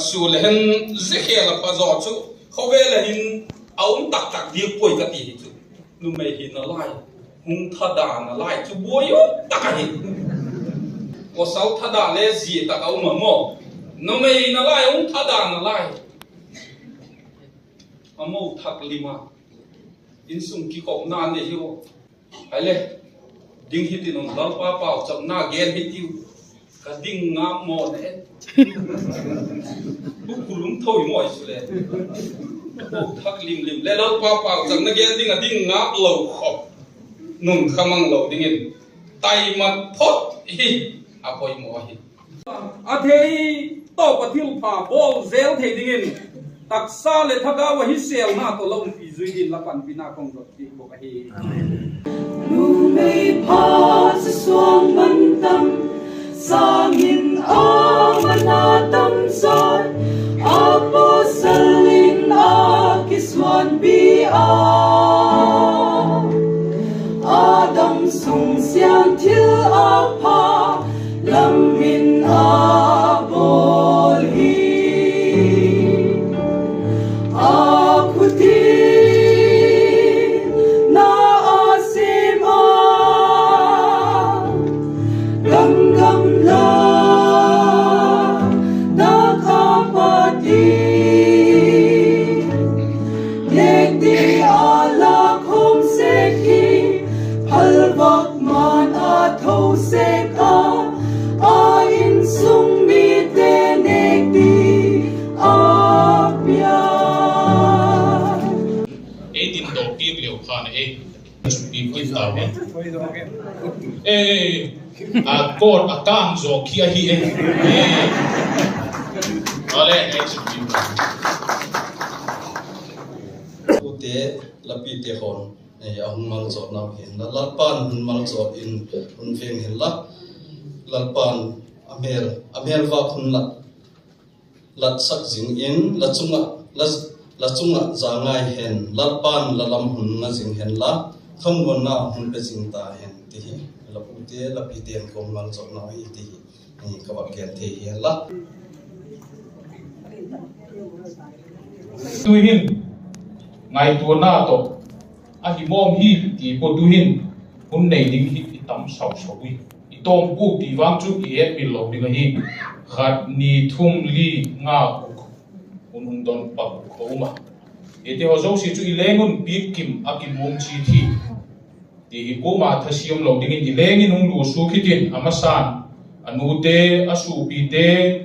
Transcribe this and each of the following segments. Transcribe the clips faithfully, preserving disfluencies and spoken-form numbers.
Su le hen, zia khel a pha zaw chu khawvel a hin a um tak tak diak puai ka ti hi chu. Numei hina lai, hung thadana lai chu buai um tak ahi. Pawsal thada le zia tak a um a maw. Numei hina lai, hung thadana lai. A mo thak lim a, insung kikhopna nei u. Ai le, ding hitin un, Lalpa pauchapna gen hitiu. Ka ding ngap maw ne. Bukul um thoi maw i su le. Mo thak lim lim le Lalpa pauchapna gen ding a ding ngap lo khop. Nun kha mang lo dingin taimat phot hi a poimaw ahi. A thei tawp a thilpha bawl zel thei dingin, taksa leh thagau ah hisêlna tawh la umpi zui dingin la panpina ka hung dot piak bawk ahi. Numei pha chu suang man tam, sâng in a man a tam zaw, apostle in a kisuanpi a, a dam sung siam thil a pha lam in a bawl hi. A khutin na a sim a, gam gamla dak a pat hi. Nêk ding a la khawm sek hi, phal vak man a tho sek a, a insung mite nêk ding a pia. Ei din dawk piak leu khan ei. Ei, a coat a kâng zaw khi ahi e. Ute, lapite haw'n, a hung malzawtnau hin la, Lalpa'n hun malzawt in hun veng hin la, Lalpa'n a mêl, a mêl vak hun la latsak zing in, la chung ah, la, la chung ah za ngai hen, Lalpa'n la lam hun nga zing hen la, thamuanna hun pe zing ta hen, ti hi, la pute, la pite'n ka hun malzawtnau hi, ti hi, ka vak gen thei hi hen la. Tu'hin, ngaituana tawh, a hi mawm hi, ti pua tu'hin, hun nei ding hi i tam sau sau ui. I tawm pu ti vang chu i hetmil lo ding ahi. Khat, ni, thum, li, nga, guk. Hun hung don pa guk a um a. Iti haw zosia chu i leng un piak kim a kimuang chi thi. Ti hi kuama thasiam lo dingin i leng in hung lusuak hitin a masa'n, a nute, a suapite,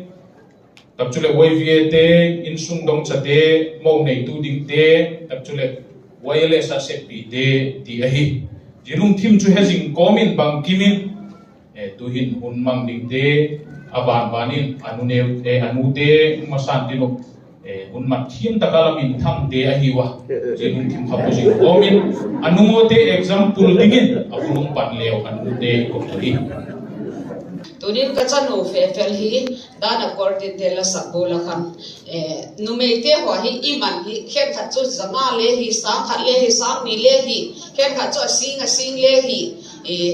tak chuleh Y V A te, insung dongchate, mo neitu dingte, tak chuleh Y L S a seppite, ti ahi. Zia lungthim chu he zing kawm in bangkim in, tu'hin hun mang dingte, a ban ban in, a nute, a nute, masa'n tin uh, hun mat thiam tak a la minthangte ahi ua. Zia lungthim kha pu zing kawm in, a nungawte example dingin, a hun hung pan leu a nute i ko hi. Tunin ka chanu Fefel hi, dan a kawr tinte la sak gual a khan, numeite haw hi i man hi, khenkhat chu za nga le hi, sâng khat le hi, sâng ni le hi, khenkhat chu a sîng a sîng le hi,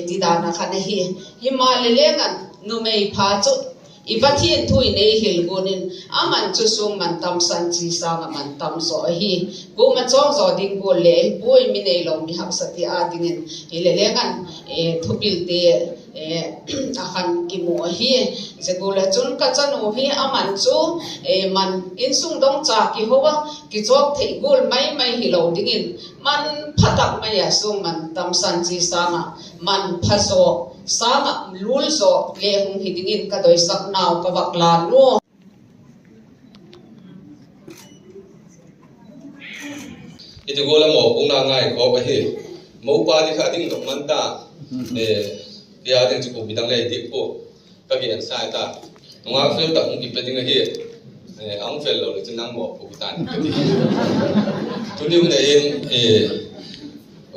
ti dan a khan ahi. Himaleh leng an numei pha chu i Pathian thu in ei hil guan in, a man chu sung man tam, san chi sâng ah man tam zaw ahi. Kuama chawng zaw ding gual le hi puai, mi neilo mi haksa ti a dingin, hileh leng an thupilte a khan kimu ahi. Zia gual ah chun ka chanu hi a man chu, man insung dongcha kiho a, kichawk thei gual mai mai hilo dingin, man pha tak mai a sung man tam, san chi sâng ah man pha zaw sâng ah lul zaw le hung hi dingin ka doisaknau ka vak lan u. Hiti gual a mawpuakna ngaikhawk ahi. Mopa ding kha ding dok man ta. Kei a ding chu kum midang le dik pua. Ka gen sai ta. Nungak fel tak hung kipe ding ahi. A hung fel lo le chu nang mawpuak ta. Tuni hun a in,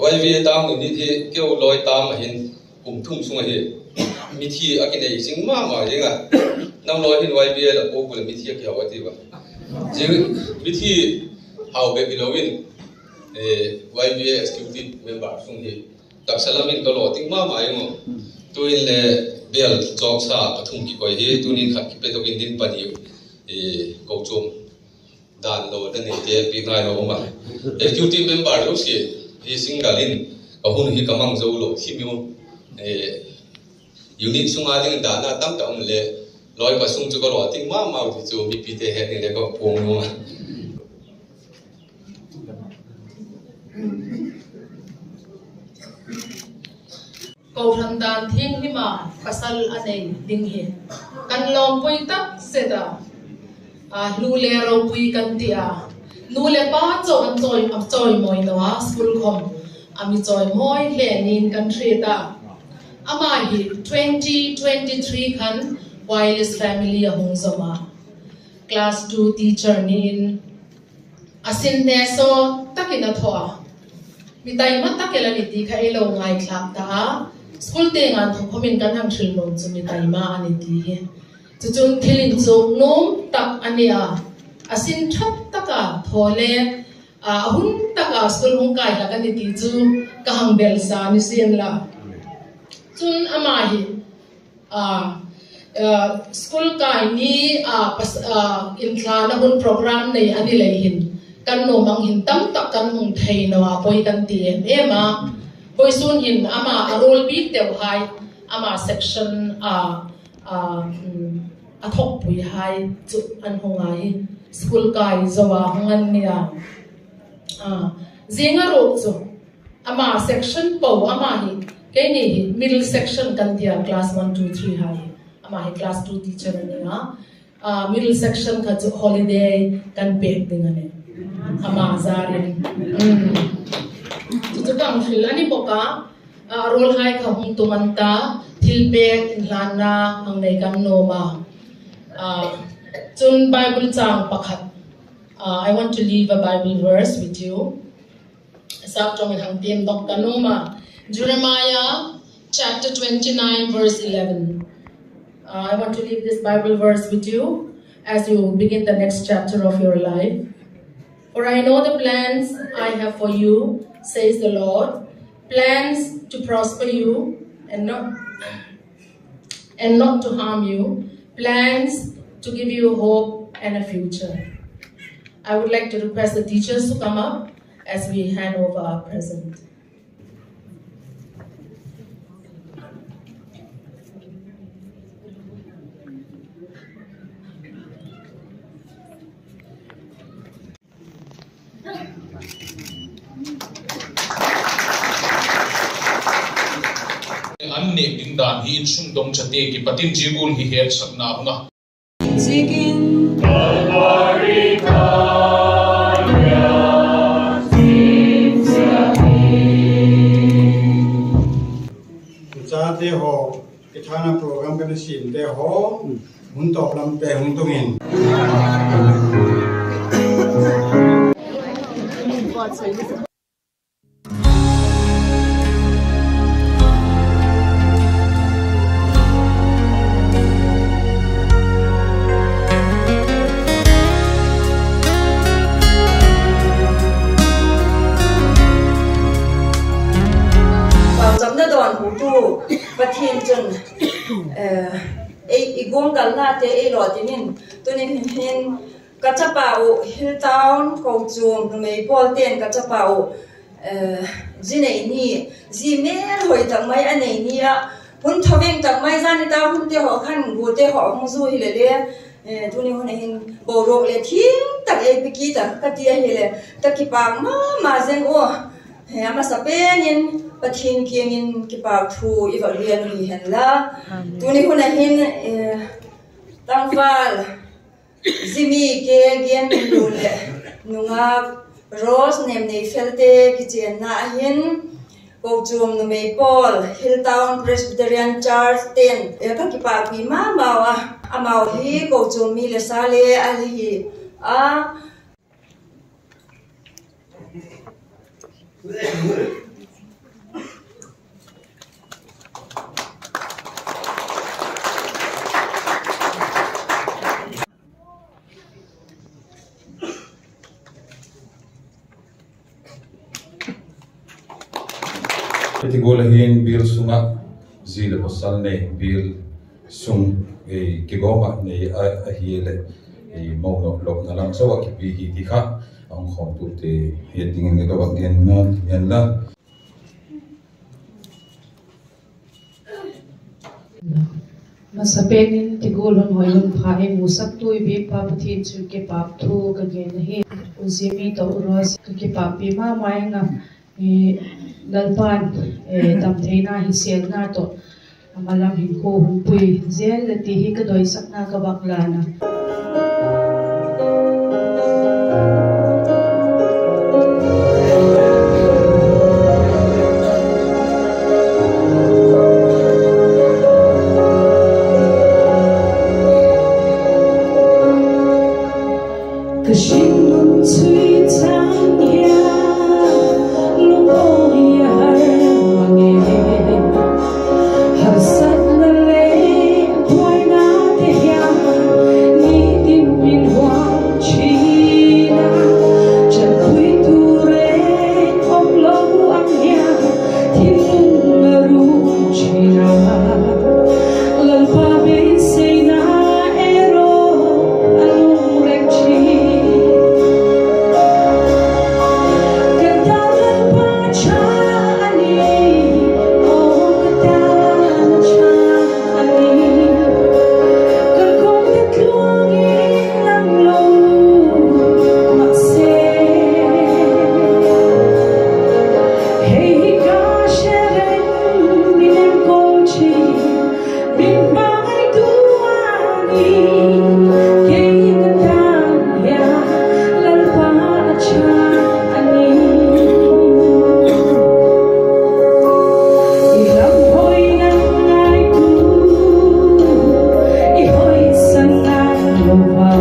Y V A tam ni hi keu lawi tam ahin, kum thum sung ahi. Mithi a kinei zing ma ma zing a. Nang lawi hin Y V A la puak u leh mithi a kihau a ti ua. Zia mithi hau bep hilo in, Y V A executive member sung hi taksa lam in ka law ting ma ma ing u. Tu'in le bêl zawksa pathum kikoi hi, tunin khat kipedok in ding pani u. kochuam dan lo dan in te pi ngai lo ma. Executive member lo si, hi single in ka hun hi ka mang zo lo si mi u. Unit sunga ding dan a tam ta um le, loi pa sung chu ka lo ting ma ma ti chu mipite he ni le ka puang lo ma. Kohran dan thianghlim a pasal a nei ding hi kan lawmpui tak zet a, a, nu le ropui kan ti a, nu le pa chau an chawi, a chawimawi lo a, school khawm a mi chawimawi hle niin kan hriat a. Ama hi twenty twenty-three khan wireless family a hung zom a, class two teacher niin a sin hne saw takin a thaw a. Mi taima tak el a ni ti kha ei lo ngaithlak ta a. School tiang a thaw khawm in kan hang hril nuam chu mi taima a ni ti hi. Chuchun thil inchuk nuam tak a ni a. A sin thap tak a thaw le, a, a hun tak a school hung kai hlak a ni ti chu ka hang belsa ni sian la. Chun ama hi, a, a, school kai ni, a, pas-, a, inthlana hun program nei a ni lei hin, kan nuam ang hin tam tak kan hung thei naw a, poi kan ti em em a. Vawisun hin ama a role bik deu hai, ama section a, a, um, a thokpui hai chu an hung a hi, school kai zo a hung an ni a. A, zing a ruk chu ama section po ama hi, keini hi middle section kan ti a, class one, two, three hai. Ama hi class two teacher a ni a. A, middle section kha chu holiday kan pek ding a ni. Ama zar in. Um. Chu chu ka hung hril a ni bawk a. A, role hai kha hung tung an ta. Thilpek inhlanna hang nei kan nuam a. A, chun Bible chang pakhat. Uh, I want to leave a Bible verse with you. Sap tawng in hang tiam dok ka nuam a. Jeremiah chapter twenty-nine, verse eleven. Uh, I want to leave this Bible verse with you as you begin the next chapter of your life. For I know the plans I have for you, says the Lord, plans to prosper you and not and not to harm you, plans to give you hope and a future. I would like to request the teachers to come up as we hand over our present. An nêk ding dan hi insung dongchate kipat in zia gual hi hetsakna hung a. Chate haw, kithana program ka na siamte haw, hun tawp lamte hung tung in. Pauchapna dawnhu tu Pathian chun, eh, ei, i guanggalnate ei lawtin in, tuni hin ka chapa uh Hilltown kochuam numei pawlte'n ka chapa uh, eh, zi nei ni, zi mêlhoi tak mai a nei ni ah, hun thaveng tak mai zan nitâk hunte haw khan guate haw hung zu hile le, eh, tuni hun a hin boruak leh thiam tak ei pe kit a ka ti ahileh ka kipâk ma ma zing ua. He, a masa pen in Pathian kiang in kipâk thu i va gen hi hen la. Tuni hun a hin, eh, tangval Zimi K. Genminlun leh nungak Rose Nemneifielte kichianna ah hin, kochuam numei pawl, Hilltown Presbyterian Church te'n, eh, ka kipâkpi ma mau a, amau hi kochuam mi le sa le ahi a, Hiti gual ah hin bial sung ah zi leh pawsal nei, bial sung, eh, kigawm ah nei a, ahileh, Ei mo lawp lawpna lam zo ah kipi hi ti kha, a hung khawmtute het dingin ka vak gen ngal hen la. Masapen in ti gual hun hoi hun pha ei musaktu i biak pa Pathian chu kipâk thu ka gen ahi. U Jimmy tawh u Rose ka kipâkpi ma ma ing a, Lalpa'n damtheina hi sêlna tawh a malam hin khua hun pui zel le ti hi ka doisakna ka vak lan a. Ka hing nun chui chang hia, lungawng hi a har mang e. Harsatna le buainate hia, nitin min huang chin a, chanpuitu reng um lo ang hia, thinlung a ru chin a, Lalpa beiseina ei ro a lung reng chin. Ka ta Lalpa cha a ni, aw ka ta na cha a ni. Ka kawm ka tluang in lang lo mak se. Hei hi ka seren min en kol chi, min bang ai tu a ni, kei ka tan hia, Lalpa a cha a ni. I lam hoi nang ngai tu, i hoi san nang lo va.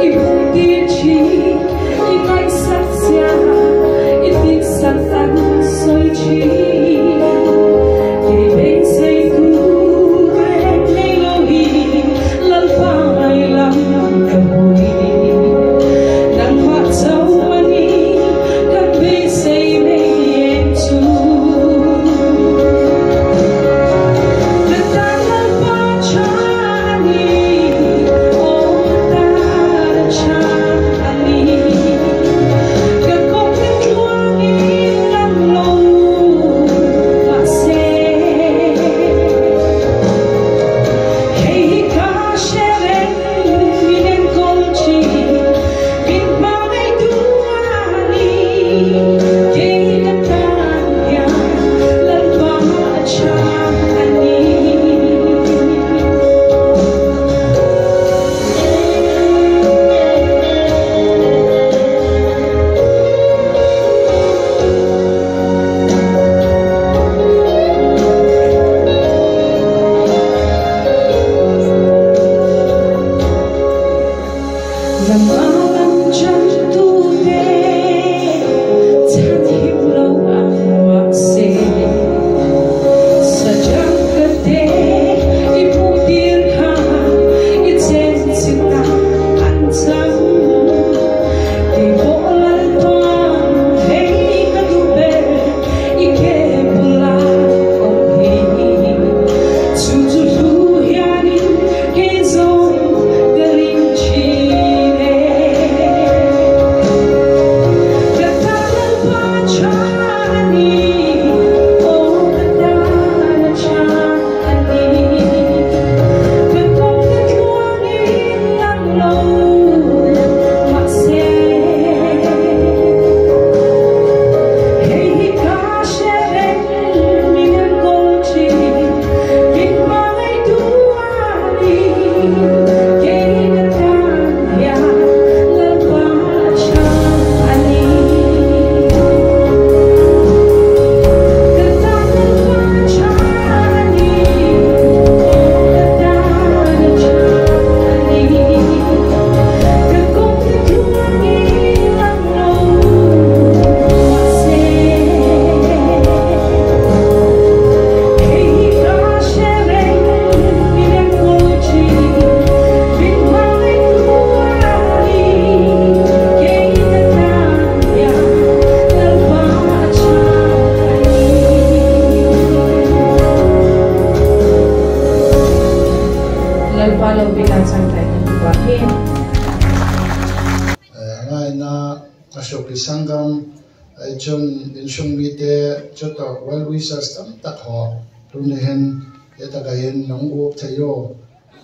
I hung ti chi, i ngaisak sia, i tiksak tan soi chi. Kei beisei tu reng nei lo hi, Lalpa mai lam ka hoi. Nangma chau a ni, kan beisei nei em chu. Ka ta Lalpa cha a ni, aw ka ta na cha a ni. Ka kawm ka tluang in lang lo mak se. Hei hi ka seren min en kol chi, min bang ai tu a ni, kei ka tan hia, Lalpa a cha a ni. Lam a lam chantute chan him lo a mak se. Sa chang kate i mu dir kha, i chen chin a an chang. Kei bawl Lalpa, hei ka tu ber, i ke bul a um hi. Chu chu thu hian in kei zawng ka ring chin e. a suapi sanggam, ei chun insung mite chu tawh well wishers tam tak haw, tuni hin, e tak ah hin nang gup thei u,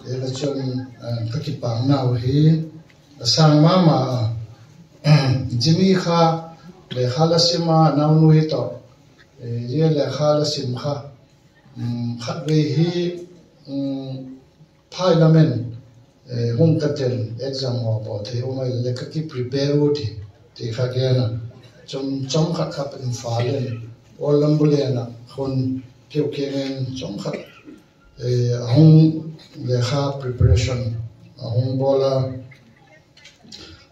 e ka chun, eh, ka kipâknau hi a sâng ma ma a. Jimmy kha lekha la sim a, naunu hi tawh, eh, zia lekha la sim kha, um, khatvei hi, um, phai lam in, eh, hung ka tin exam haw bawl thei um ai le ka ki prepare u ti, ti kha gen a. Chun chawm khat khat in fa len, awl lam bu len a, hun piu kiang in chawm khat, eh, a hung lekha preparation a hung bawl a.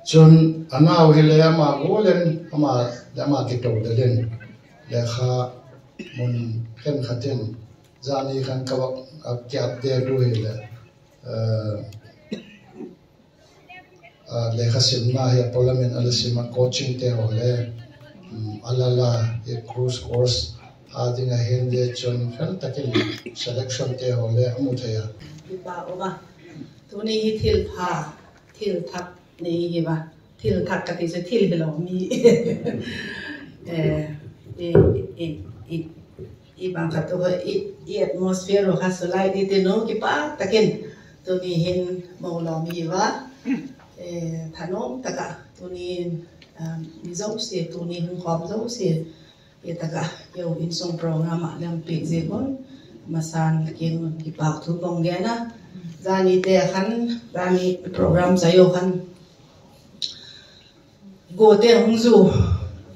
Chun a nau hi le ama gual in, ama, ama kito del in, lekha mun khenkhat in, zani khan ka vak, a kiap de tu hi le, eh, a lekha simna hi a pawlam in a la sim a, coaching te haw le, um, a la la, i cruise course a ding a hin le chun fel tak in selection te haw le a mu thei a. Kipak um a. Tuni hi thil pha, thil thak nei hi va. Thil thak ka ti chu thil hilo mi. Eh, i, i, i, i bang khat tu i, i atmosphere ru kha sulai di ti nu kipak tak in. Tuni hin mo lo mi va. Eh, thanuam tak ah tuni in, um, mi zosia tuni hung khawm zosia, e tak ah keu insung program ah lam piak ziak un, masan kiang un kipakthu ka hung gen a. Zanite khan, zani program chai u khan, guate hung zu,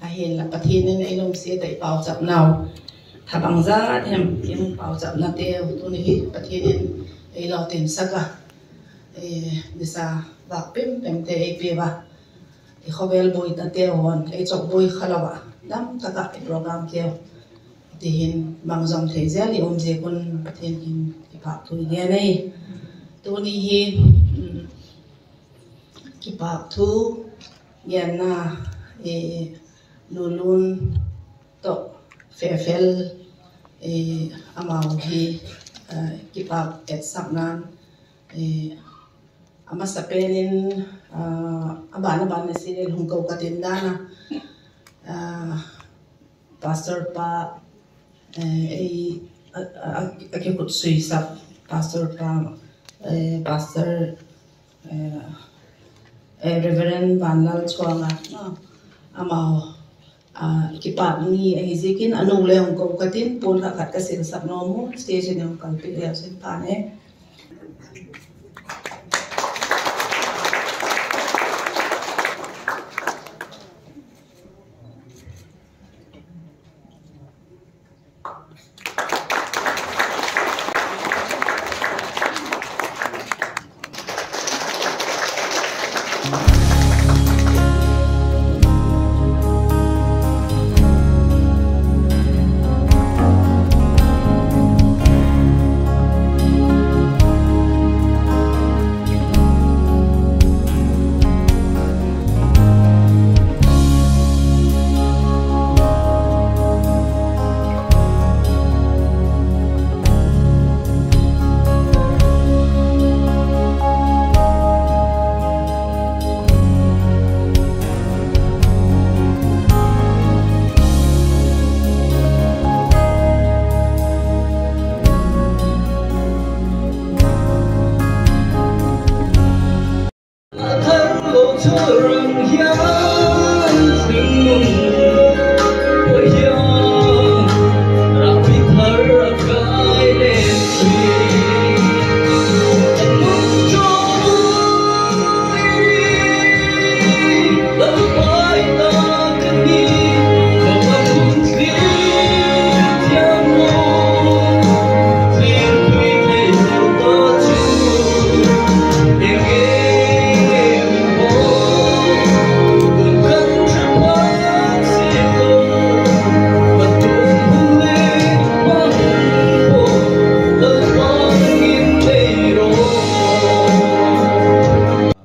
ahinla Pathian in ei lungsiat a i pauchapnau, thabang zat hem i hung pauchapnateu tuni hi Pathian in ei lo tinsak a, eh, nisa vâk pem pemte ei pia a. I khawvel buainate haw'n ei chawkbuai kha lo a, dam tak ah i program keu ti hin bangzawm thei zel i um ziak un Pathian hin kipakthu i gen ei. Tuni hi, um, kipakthu genna, eh, Lulun tawh Fefel, eh, amau hi, eh, kipak etsakna'n, eh, a masapen in, ah, a ban a ban a si le hung ko ka tin dan a, ah, Pastor pa, eh, ei, a, a, a, a kikhutsui sak Pastor pa, eh, Pastor, eh, eh, Reverend Vanlal Chuanga, no, amau, ah, kipak ni ahi ziakin a nu le hung ko ka tin, puan khat khat ka silsak nuam u, stage in hung kalpi leu sin phan e.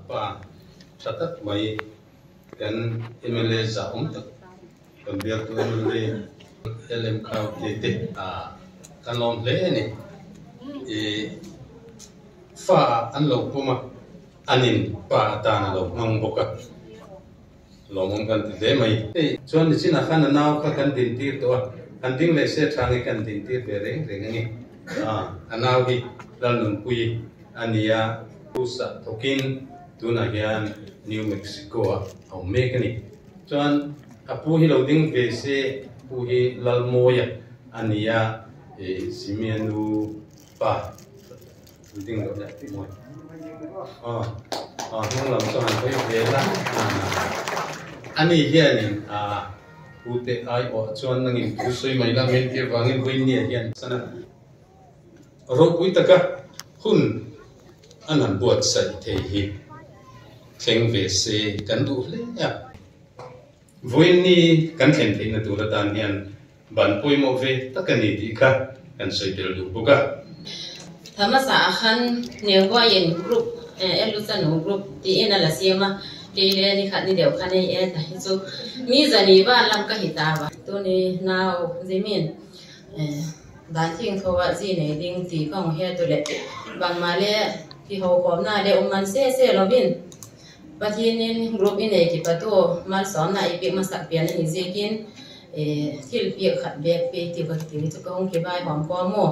Pa, tha tak mai, kan M L A za um tak, kan biaktu M L A, L M Khau te te, a, kan lawm hle ni. I, fa an lo pum a, an in pa a tan a lo mang bawk a. Lawmum kan ti de mai. Ei, chuan nichin a khan a nau kha kan din tir tawh a. Kan ding le se thang i kan din tir ve reng reng ang i. A, a nau hi Lalnunpui a ni a, pu Sathokin tuna hian New Mexico ah a awm mek a ni. Chuan a pu hi lo ding ve se, pu hi Lalmawia a ni a, e, Simia nu pa. Ding lo le ti mawi. A, a, hung lam chu han hoi ve la. A, ani hian in, a, pute ai aw chuan nangin thu sawi mai la men tir vangin vawiin ni a hian sana ropui taka hun an han buatsaih thei hi thleng ve se kan duh hle a. Vawiin ni kan thlen theihna tur atan hian ban pawimawh ve tak a ni tih kha kan sawi tel duh bawk a. Thamasa a khan Neuhuai in group, eh, Elu Chanu group tiin a la siam a, kei le ni khat ni deuh khan ei et a, hi chu mi zani val lam ka hi ta va. Tuni nau Zimin, eh, dan thiangtho ah zi nei ding ti ka hung het u leh, bangma le kihokhawmna le um man se se lovin, Pathian in group i nei kipat u malsawmna ei piak masak pian a ni ziakin, eh, thilpiak khat bek pe ti ka ti chu ka hung kivaihawm kawm u.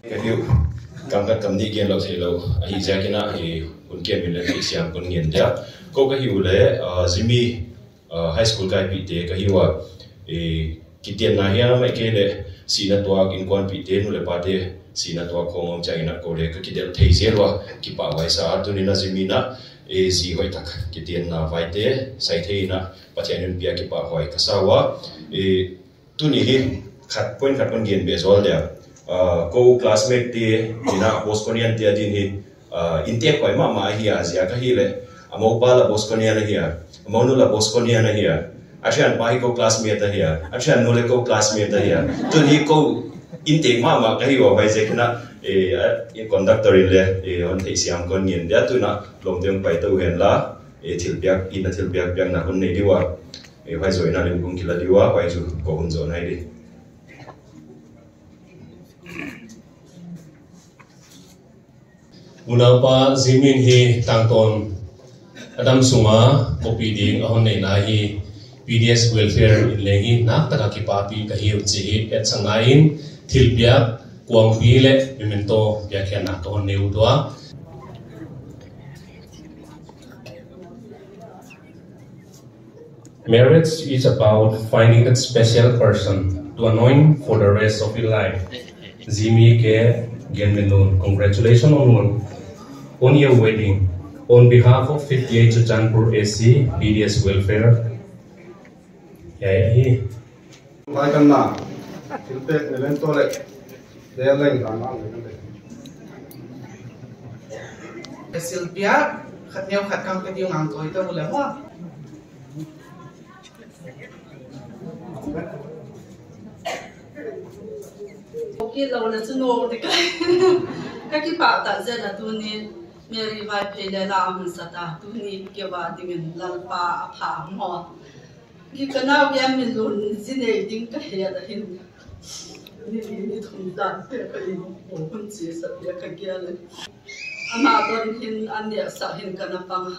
Ka hiu, kam khat kam ni gen lo thei lo ahi ziakin a, hun kiam in le theisiam kan ngen dia. Ko ka hiu le, ah, Zimi, ah, high school kaipite ka hiu a, e, kitianna hiam ahih kei le sihna tuak inkuanpihte, nu le pate sihna tuak khawng um chiang in a ko le ka kidelh thei zel ua, kipahhuai sa a, tuni in a Zimi in a, e, zi hoi tak kitianna vaite sai thei in a Pathian in pia kipahhuai ka sa ua, e, Tuni hi khat point khat kan gen be zawl dia. Ah, ko classmate te, ina Bosconian te a din hi, ah, intekhuai mama ahi a, zia ka hi le. Amau pa la Bosconian ahi a, amau nu la Bosconian ahi a. A thian pa hi ko classmate ahi a, a thian nu le ko classmate ahi a. Tuni ko intek mama ka hi ua, bai zek na, eh, a, conductor in le, eh, hon theisiam kan ngen dia, tuna lawmte hung pai to hen la, eh, thilpiak, ina thilpiak piakna hun nei diu a. E, huai zawina lim kung kila diu a, huai chu ko hun zawna hi di. Unaupa Zimin hi tangtawn a dam sunga kopi ding a hon neina hi P D S welfare in leng hi nak taka kipapi ka hiu chi hi etsakna in thilpiak kuangpi le memento piakkhiatna ka hon nei u tua. Marriage is about finding that special person to anoint for the rest of your life. Zimi K Genminlun, congratulations on, on your wedding. On behalf of fifty-eight Churachandpur A C, P D S welfare. Yai hi. Vai kan na, thilpek memento le, le leng kan na le kan le. Silpia, khat neu khat kam ka diu ngang toi ta u le maw. Kit lo le chu no ti ka. Ka kipak tak zet a tuni, Mary Vaiphei le la hun sa ta, tuni keu a dingin Lalpa a pha maw. Hi ka nau Genminlun zi nei ding ka het a hin. Ni li ni thum dan te ka in, o hun chi sa te ka gel. Ama don hin an neh sa hin ka na pang a.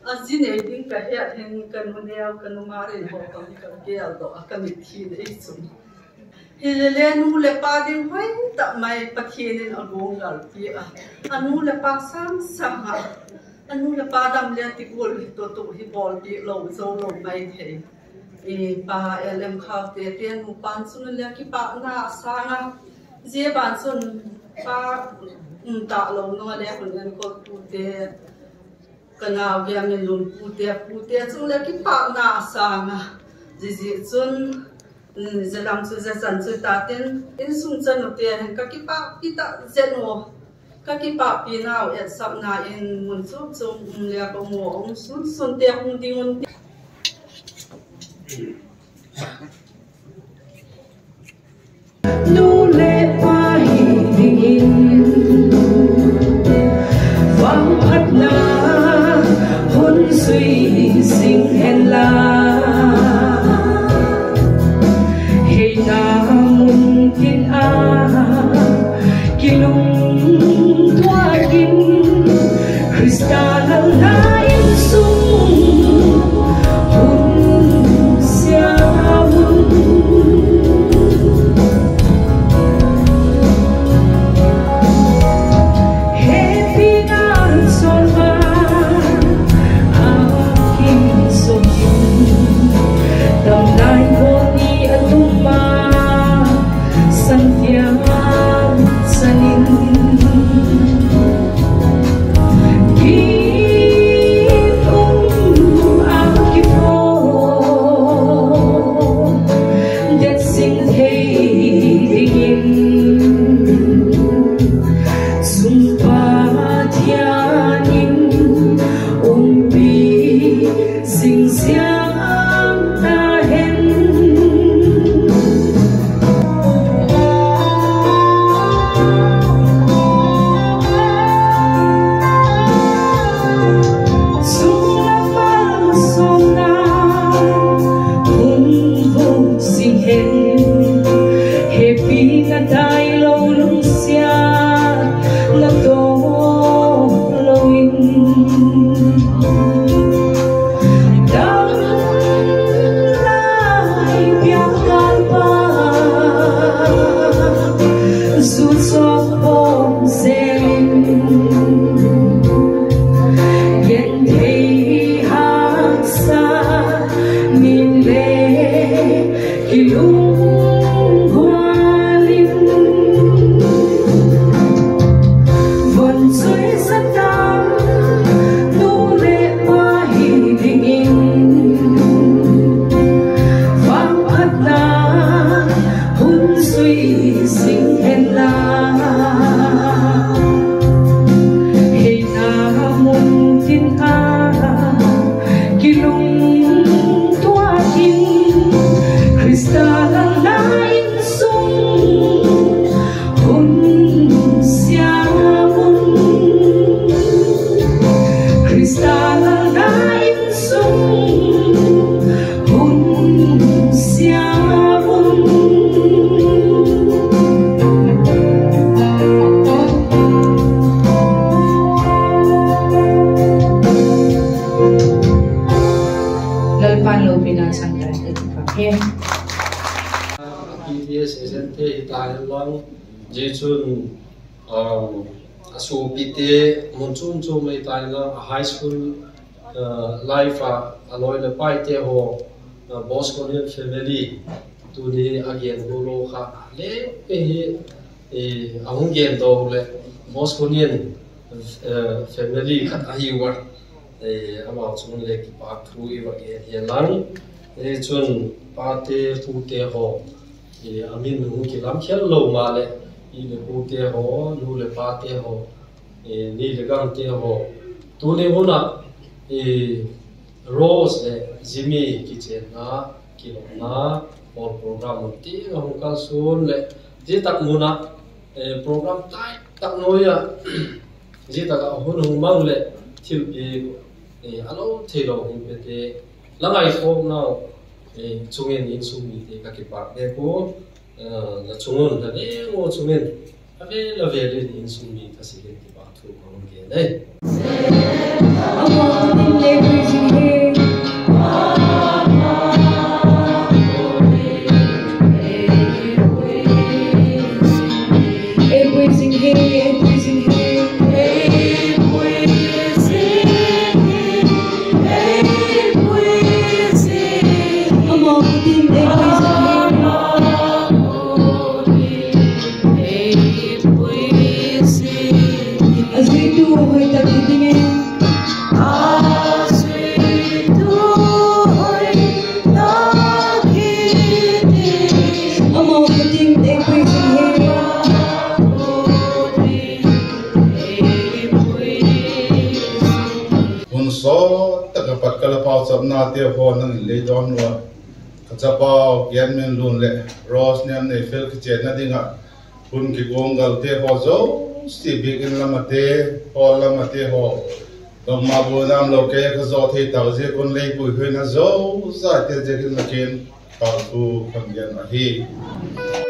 A zi nei ding ka het hin ka nu neu, ka nu Mary ho pang ka gel doh a ka mitthi dei chun. Hi le le nu le pa ding hoi tak mai Pathian in a guanggal pi a. A nu le pa sang sang a. A nu le pa dam le ti kul hi to tu hi bawl pi lo zo lo mai thei. I pa L M Khaute te nu pan chun le kipakna a sang a. Zia ban chun pa, um, ta lo nu le hun en ko tu te. Ka nau Genminlun pute, pute chung le kipakna a sang a. Zizi chun, um, zia lam chu zia chan chu ta tin, insung chanu te hin ka kipakpi tak zet u. Ka kipakpi nau etsakna in mun chum chum um le ka mu um sun sun te hung ding un ti. Nu le pa hi dingin, vangphatna zing hen la, heina mun tin a kilungtuak in, Khrista lalna in sung hun sia un. Hepina sawlna a kizo in, tamlai bawl ni a tum ma, sanfiang chan in, kin um a kipo det sing thei dingin, sung Pathian in umpi zing siam ta hen. Sung lama sawlna hung vung sing hen, hepina dai lo lungsiatna tawh lo in, dam lai piang kalpa zu chawk pawm zel in, genthei haksa min le kilunggual in, von zui sa tam nu leh pa hi dingin, vangphatna hun zui zing hen la, heina mun tin a kilungtuak in, Khrista lalna in sung hun sia un, Khrista lalna in sung hun sia un. Lalpa'n lopina chang tai, ka kipâk hi. P T S agent te hi ta hen lang, zia chun, a suapite mun chuam chuam mai ta hen lang, a high school life a, a lawi leh paite haw, Bosconian family, tuni a gen gual kha le hi, a hung gen daw leh Bosconian family khat ahi ua, amau chung le kipâk thu i va gen hi lang. Chun pate pute haw, a min hung kilam khel lo maleh, pi leh pute haw, nu leh pate haw, ni leh gangte haw, tuni hun ah Rose leh Jimmy kichênna, kilawmna, hall program mun tiang a hung kalsuan leh, zia tak mun ah program tai tak nuai ah, zia tak ah hun hung mang leh thilpiak a lo theilo hung pete, la ngaikhawknau chung in insung mite ka kipâk bêk ua, la chung un la leng ua chung in a vêl a vêl in insung mi thase in kipâk thu ka hun gen ahi. Hun sawt tak ah pat ka la pauchapnate haw nang in lei dawn ua, ka chapau Gianminlun leh Rose Niamneifel kichênna ding ah hun kiguanggalte haw zosia, biakin lam ate, hall lam ate haw, Nangma buaina umlo kei ka zo thei tak ziak un lei puihuaina zozate ziakin la kiang in ka thu ka gen ahi.